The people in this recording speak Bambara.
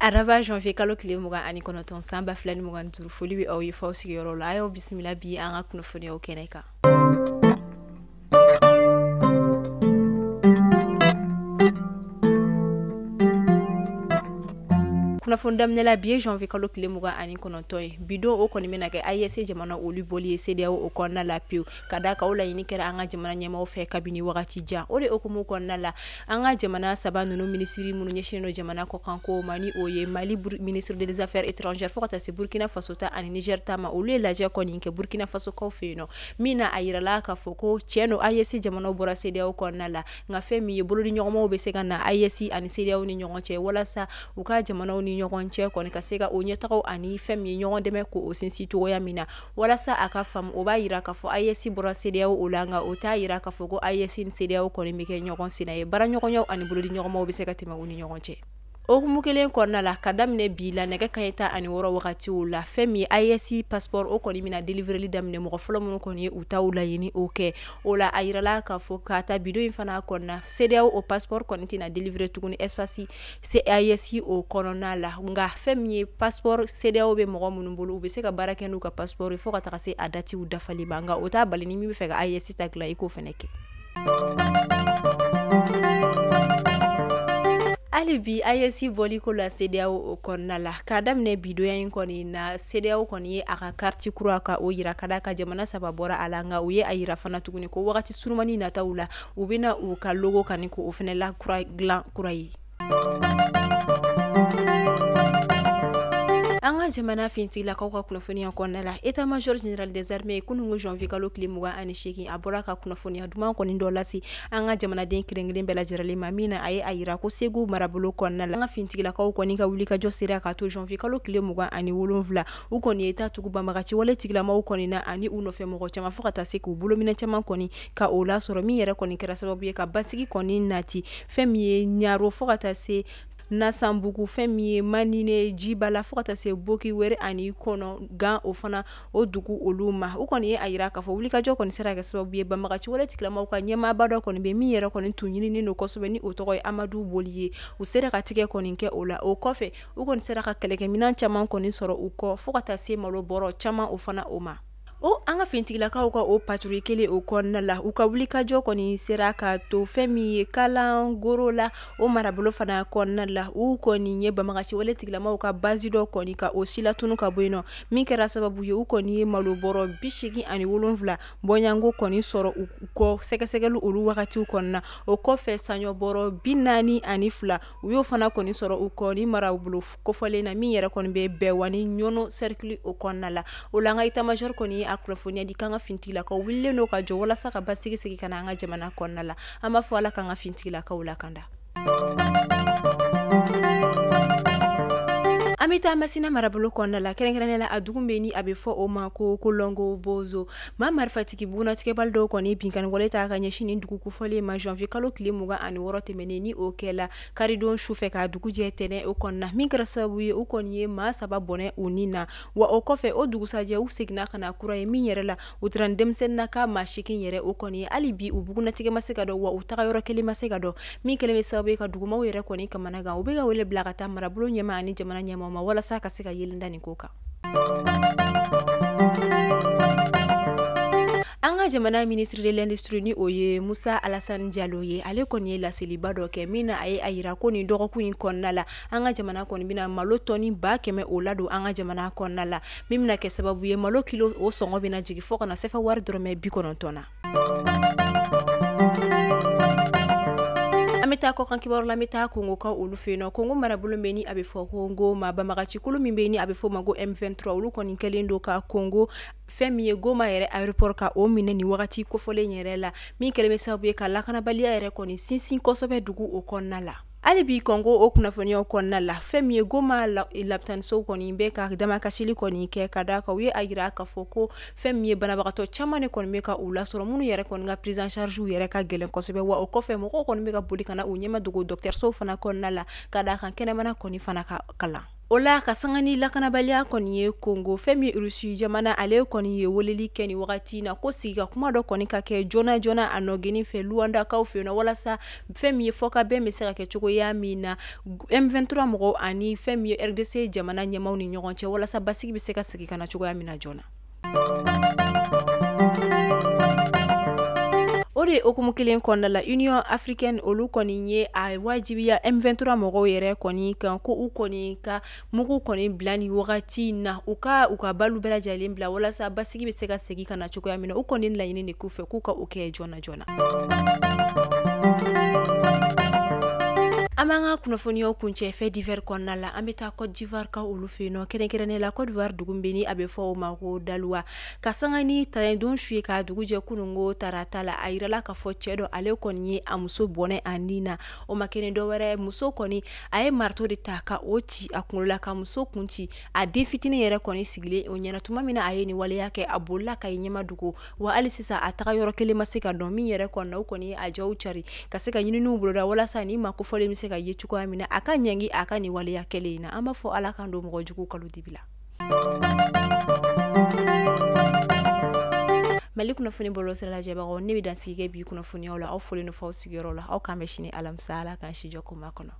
Araba janvier kalo tile 29 san 2025, foli bɛ aw ye f'aw sigiyɔrɔ la. A y'aw bisimila bi an ka kunnafoniyaw kɛnɛ kan. Kunnafoni daminɛ la, bi ye janvier kalo tile 29 ye. Bi don o kɔni bɛna kɛ AES jamana olu bɔli ye CEDEAO o kɔnɔna la pewu, ka d'a kan o laɲini kɛra an ka jamana ɲɛmaaw fɛ kabini wagati jan. O de hukumu kɔnɔna la, an ka jamana saba ninnu minisiri minnu ɲɛsinnen don jamana kɔkankow ma, ni o ye Mali ministre des affaires étrangères, fo ka taa se Burkina Faso ta ani Niger ta ma, olu ye lajɛ kɔni kɛ Burkina Faso kaw fɛ yen nɔ, min na a yirala k'a fɔ ko tiɲɛ don AES jamanaw bɔra CEDEAO kɔnɔna la, nka fɛn min ye bolodiɲɔgɔnmaw bɛ se ka na AES ani CEDEAO ni ɲɔgɔn cɛ, walasa u ka jamanaw ni ɲɔgɔn cɛ kɔni ka se ka o ɲɛtagaw ani fɛn min ye ɲɔgɔn dɛmɛ k'o sinsin cogoya min na. Walasa a ka faamu, o b'a yira k'a fɔ AES bɔra CEDEAO o la, nka o t'a yira k'a fɔ ko AES ni CEDEAO kɔni bɛ kɛ ɲɔgɔn sina ye. Baaraɲɔgɔnyaw ani bolodiɲɔgɔnmaw bɛ se ka tɛmɛ u ni ɲɔgɔn cɛ. O hukumu kelen kɔnɔna la, ka daminɛ bi la nɛgɛ kanɲɛ 16 wagatiw la, fɛn min ye AES passeport o kɔni bɛna délivreli daminɛ mɔgɔ fɔlɔ minnu kɔni ye u taw laɲini o kɛ. O la a yirala k'a fɔ k'a ta bidon in fana kɔnɔna, CEDEAO o passeport kɔni tɛna délivrer tuguni espace AES o kɔnɔna la, nka fɛn min ye passeport CEDEAO bɛ mɔgɔ minnu bolo, u bɛ se ka baara kɛ n'u ka passeport ye fo ka taga se a datiw dafali ma, nka o t'a bali ni min bɛ fɛ ka AES ta dilan i k'o fana kɛ. Hali bi AES bɔli ko la CEDEAO o kɔnɔna la, k'a daminɛ bidonya in kɔni na, CEDEAO kɔni ye a ka carte kura ka o yira, ka d'a ka jamana saba bɔra a la, nka u ye a yira fana tuguni ko wagati surumani nataw la, u bɛna u ka logo kani ko o fana la kura dilan kura ye. An ka jamana fintigilakaw ka kunnafoniya kɔnɔna la, état major général des armées kununko janvier kalo tile 28, a bɔra ka kunnafoniya duman kɔni dɔ lase an ka jamanaden kelen kelen bɛɛ lajɛlen ma, min na a ye a yira ko Segu marabolo kɔnɔna la, an ka fintigilakaw kɔni ka wulikajɔ sera k'a to janvier kalo tile 27, u kɔni ye taa tugu banbagaci wale tigilamaw kɔni na ani u nɔfɛ mɔgɔ caman, fo ka taa se k'u bolominɛ caman kɔni ka o lasɔrɔ, min yɛrɛ kɔni kɛra sababu ye ka basigi kɔni nati fɛn min ye Ɲaro fo ka taa se Nasanbugu, fɛn min ye Manine Jibala fo ka taa se Bokiwere ani Kɔnɔ gan o fana o dugu olu ma. U kɔni ye a yira k'a fɔ wulikajɔ kɔni sera kɛ sababu ye banbagaci wale tigilamaw ka ɲɛmaaba dɔ kɔni bɛ min yɛrɛ kɔni tun ɲininen don kosɛbɛ, ni o tɔgɔ ye Amadu Boli ye. U sera ka tigɛ kɔni kɛ o la. O kɔfɛ u kɔni sera ka kɛlɛkɛminɛn caman kɔni sɔrɔ u kɔ, fo ka taa se malo bɔrɔ caman o fana o ma. O an ka fintigilakaw ka o patrouille kelen o kɔnɔna la, u ka wulikajɔ kɔni sera ka to fɛn min ye Kalangoro la o marabolo fana kɔnɔna la, u kɔni ye banbagaci wale tigilamaw ka base dɔ kɔni ka o silatunu ka bɔ yen nɔ, min kɛra sababu ye u kɔni ye malo bɔrɔ 87 bɔɲango kɔni sɔrɔ u kɔ sɛgɛsɛgɛli olu wagatiw kɔnɔna. O kɔfɛ saɲɔ bɔrɔ 42 u y'o fana kɔni sɔrɔ u kɔ ni marabolo kofɔlen na, min yɛrɛ kɔni bɛ Bɛwani Ɲɔnɔ cercle o kɔnɔna la. O la an ka état major kɔni ye a kunnafoniya di k'an ka fintigilakaw wulilen don ka jɔ walasa ka basigi sigi ka na an ka jamana kɔnɔna la. An b'a fɔ Ala k'an ka fintigilakaw lakanda. An bɛ taa Masina marabolo kɔnɔna la, kɛrɛnkɛrɛnnenya la a dugu bɛ ni a bɛ fɔ o ma ko Kolongo Bozo. Maa marifatigi bugunnatigɛbali dɔw kɔni binkanni wale ta ka ɲɛsin nin dugu kofɔlen ma janvier kalo tile 26 tɛmɛnen, ni o kɛla karidon su fɛ k'a dugu jɛ tɛnɛn o kɔnɔna, min kɛra sababu ye u kɔni ye maa saba bɔnɛ u ni na. Wa o kɔfɛ o dugusajɛ u seginna ka na kura ye, min yɛrɛ la u taara ni denmisɛnnin na ka maa 8 yɛrɛ o kɔni ye. Hali bi u bugunnatigɛ ma se ka dɔn, wa u taga yɔrɔ kelen ma se ka dɔn, min kɛlen bɛ sababu ye ka dugumaw yɛrɛ kɔni kamanagan. U bɛ ka wele bila ka taa marabolo ɲɛmaa ani jamana ɲɛmaaw ma walasa ka se ka yelen da nin ko kan. An ka jamana ministre de l'industrie, ni o ye Musa Alassane Diallo ye, ale kɔni ye laseliba dɔ kɛ, min na a ye a yira ko nin dɔgɔkun in kɔnɔna la, an ka jamana kɔni bɛna malo tɔni 100 000 o ladon an ka jamana kɔnɔna la, min bɛna kɛ sababu ye malo kilo o sɔngɔ bɛna jigin fo ka na sefa wari dɔrɔmɛ 90 na. An bɛ taa kɔkan kibaru la, an bɛ taa Kongo ka olu fɛ yen nɔ. Kongo marabolo bɛ ni a bɛ fɔ ko Goma, banbagaci kulu min bɛ ni a bɛ fɔ o ma ko M23, olu kɔni kɛlen don ka Kongo fɛn min ye Goma yɛrɛ aéroport ka o minɛ nin wagati kofɔlen yɛrɛ la, min kɛlen bɛ sababu ye ka lakanabaliya yɛrɛ kɔni sinsin kosɛbɛ dugu o kɔnɔna la. Hali bi Kongo o kunnafoniyaw kɔnɔna la, fɛn min ye Goma lapitanisow kɔni bɛ ka damakasili kɔni kɛ, ka d'a kan u ye a yira k'a fɔ ko fɛn min ye banabagatɔ caman de kɔni bɛ ka u lasɔrɔ, minnu yɛrɛ kɔni ka prise en charge yɛrɛ ka gɛlɛn kosɛbɛ. Wa o kɔfɛ mɔgɔw kɔni bɛ ka boli ka na u ɲɛma dogo dɔgɔtɔrɔsow fana kɔnɔna la, ka d'a kan kɛnɛmana kɔni fana ka kalan. O la ka sanga ni lakanabaliya kɔni ye Kongo, fɛn min Rusi jamana ale kɔni ye weleli kɛ nin wagati na ko sigi ka kuma dɔ kɔni ka kɛ joona joona a nɔgɛnin fɛ Luwandakaw fɛ yen walasa fɛn min ye fɔkabɛn bɛ se ka kɛ cogoya min na M23 mɔgɔw ani fɛn min ye RDC jamana ɲɛmaaw ni ɲɔgɔn cɛ, walasa basigi bɛ se ka segin ka na cogoya min na joona. O de hukumu kelen kɔnɔna la, Union africaine olu kɔni ye a wajibiya M23 mɔgɔw yɛrɛ kɔni kan ko u kɔni ka mugu kɔni bila ni wagati na, u ka balu bɛɛ lajɛlen bila walasa basigi bɛ se ka segin ka na cogoya min na. U kɔni laɲini de k'u fɛ k'u ka o kɛ joona joona. An b'an ka kunnafoniyaw kuncɛ fait divers kɔnɔna la. An bɛ taa Côte d'Ivoire ka olu fɛ yen nɔ, kɛrɛnkɛrɛnnen la Côte d'Ivoire dugu bɛ ni a bɛ fɔ o ma ko Daluwa. Ka sanga ni tɛnɛndon su ye k'a dugu jɛ kununko tarata la, a yirala k'a fɔ cɛ dɔ ale kɔni ye a muso bɔnɛ a nin na. O ma kɛ ni dɔwɛrɛ, muso kɔni a ye marteau de ta ka o ci a kunkolo la ka muso kun ci. A den fitinin yɛrɛ kɔni sigilen o ɲɛna tuma min na a ye nin waleya kɛ, a bolila ka i ɲɛma dogo, wa hali sisan a taga yɔrɔ kelen ma se ka dɔn. Min yɛrɛ kɔni na, o kɔni ye a jaw cari ka se ka ɲininiw boloda walasa ni maa kofɔlen bɛ se ka ye cogoya min na a ka ɲangi a ka nin waleya kɛlen in na. An b'a fɔ Ala k'an don mɔgɔ jugu kalo dibi la. Mali kunnafoni bɔlɔlɔsira lajɛbagaw, ne bɛ dansigi kɛ bi kunnafoniyaw la. Aw folen don f'aw sigiyɔrɔ la. Aw k'an bɛn sini alamisa. Ala k'an si jɔ ko ma kɔnɔ.